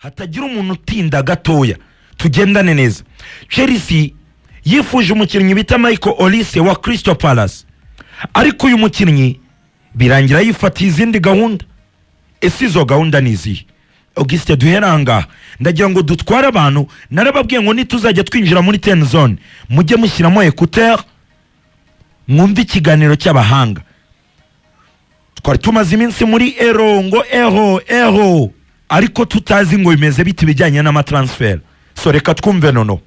Hatagira umuntu utinda gatoya, tugendane neza. Chelsea yifuje umukinnyi bita Michael Olise wa Crystal Palace, ariko uyu mukinnyi birangira yifatiye izindi gahunda. Ese izo gahunda ni izihe? Augustin, duhere ahangaha. Ndagira ngo dutware abantu. Narababwiye ngo nituzajya twinjira muri ten zone, mujye mushyiramo écouteurs, mwumve ikiganiro cy'abahanga. Twari tumaze iminsi muri ero ngo ero ero, ariko tutazi ngo bimeze bite ibijyanye n'amatransfer. So reka twumve nono.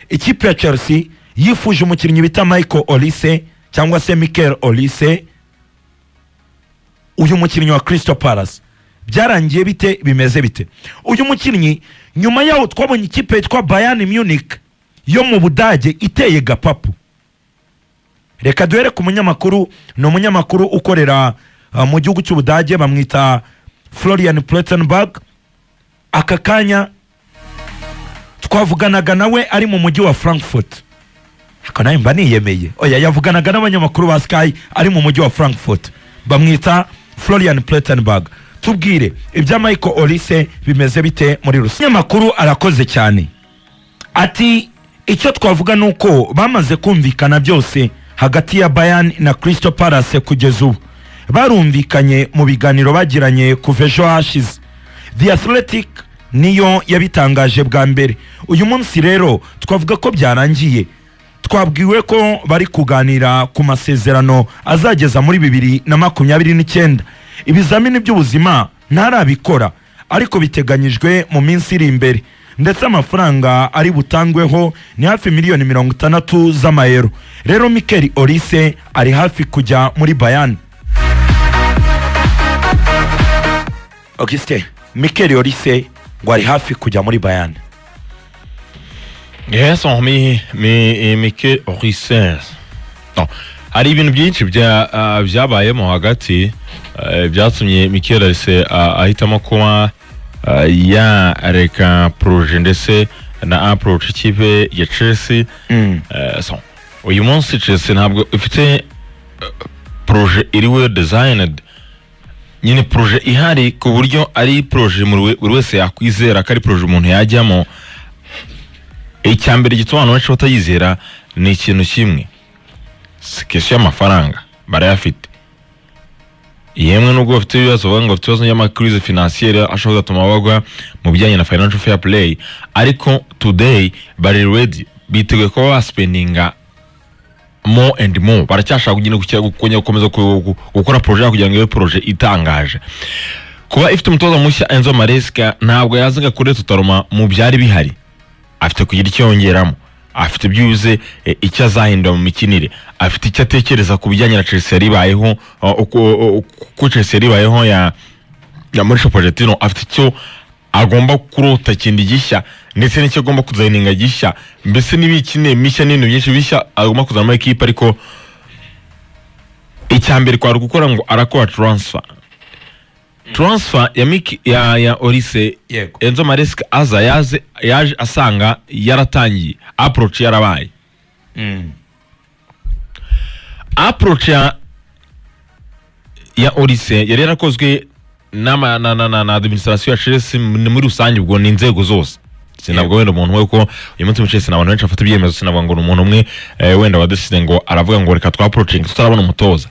Ikipe ya Chelsea yifuje umukinnyi bita Michael Olise cyangwa se Michael Olise, uyu mukinnyi wa Crystal Palace. Byarangiye bite? Bimeze bite? Uyu mukinnyi, nyuma yaho twabonye ikipe yitwa Bayern Munich yo mu Budage iteye gapapu. Reka duhere ku munyamakuru. Ni umunyamakuru ukorera mu gihugu cy'Ubudage, bamwita Florian Plettenberg. Aka kanya twavuganaga nawe ari mu mujyi wa Frankfurt. Ariko nawe mba niyemeye. Oya, yavuganaga n'abanyamakuru ba Sky ari mu mujyi wa Frankfurt. Bamwita Florian Plettenberg. Tubwire ibya Michael Olise, bimeze bite muri rusange? Umunyamakuru arakoze cyane. Ati: "Icyo twavuga ni uko bamaze kumvikana byose hagati ya Bayern na Crystal Palace. Kugeza ubu barumvikanye mu biganiro bagiranye kuva ejo hashize." The Athletic niyo yabitangaje bwa mbere. Uyu munsi rero twavuga ko byarangiye. Twabwiwe ko bari kuganira ku masezerano azageza muri 2029. Ibizamini by'ubuzima ntarabikora, ariko biteganyijwe mu minsi iri imbere. Ndetse amafaranga ari butangweho ni hafi miliyoni 60 z'amayero. Rero Mikel Olise ari hafi kujya muri Bayern. Augustin, Mikel Olise ngo ari hafi kujya muri Bayern. Yes, on mi Mikel Olise. No. Hari ibintu byinshi byabayemo hagati byatumye Mikel Olise ahitamo kuba yareka projet ndetse na approach ikipe ya Chelsea. So, uyu munsi Chelsea ntabwo ifite projet iri well designed nyine, projet ihari ku buryo ari projet buri wese yakwizera ko ari projet umuntu yajyamo. Icya mbere gituma abantu benshi batayizera ni ikintu kimwe: si question y'amafaranga, barayafite. Yemwe nubwo bafite ibibazo, bavuga ngo bafite ibibazo by'amacrise financière ashobora kuzatuma bagwa mu bijyanye na financial fair play, ariko today bari ready, biteguye kuba baspendinga more and more. Baracyashaka kugenda kongera gukomeza gukora projet yabo kugira ngo ibe projet itangaje. Kuba ifite umutoza mushya Enzo Maresca, ntabwo yazaga kuri totalement mu byari bihari. Afite kugira icyo yongeramo, afite byibuze icyo azahindura mu mikinire, afite icyo atekereza ku bijyanye na Chelsea yari ibayeho, uko Chelsea yari ibayeho ya Mauricio Pochettino. Afite icyo agomba kurota kindi gishya, ndetse n'icyo agomba kudesigninga gishya, mbese n'imikinire mishya n'ibintu byinshi bishya agomba kuzana muri ekipe. Ariko icya mbere kwari gukora ngo arakora transfer ya Miki, ya Olise. Enzo Maresca aza yaze yaje asanga yaratangiye approach, yarabaye approach ya Olise yari yarakozwe n'ama na administration ya Chelsea muri rusange. Ubwo ni inzego zose, sinabwo wenda umuntu we, ko uyu munsi muri Chelsea ni abantu benshi bafata ibyemezo. Sinavuga ngo ni umuntu umwe wenda wadecide ngo aravuga ngo reka twa approaching tutarabona umutoza.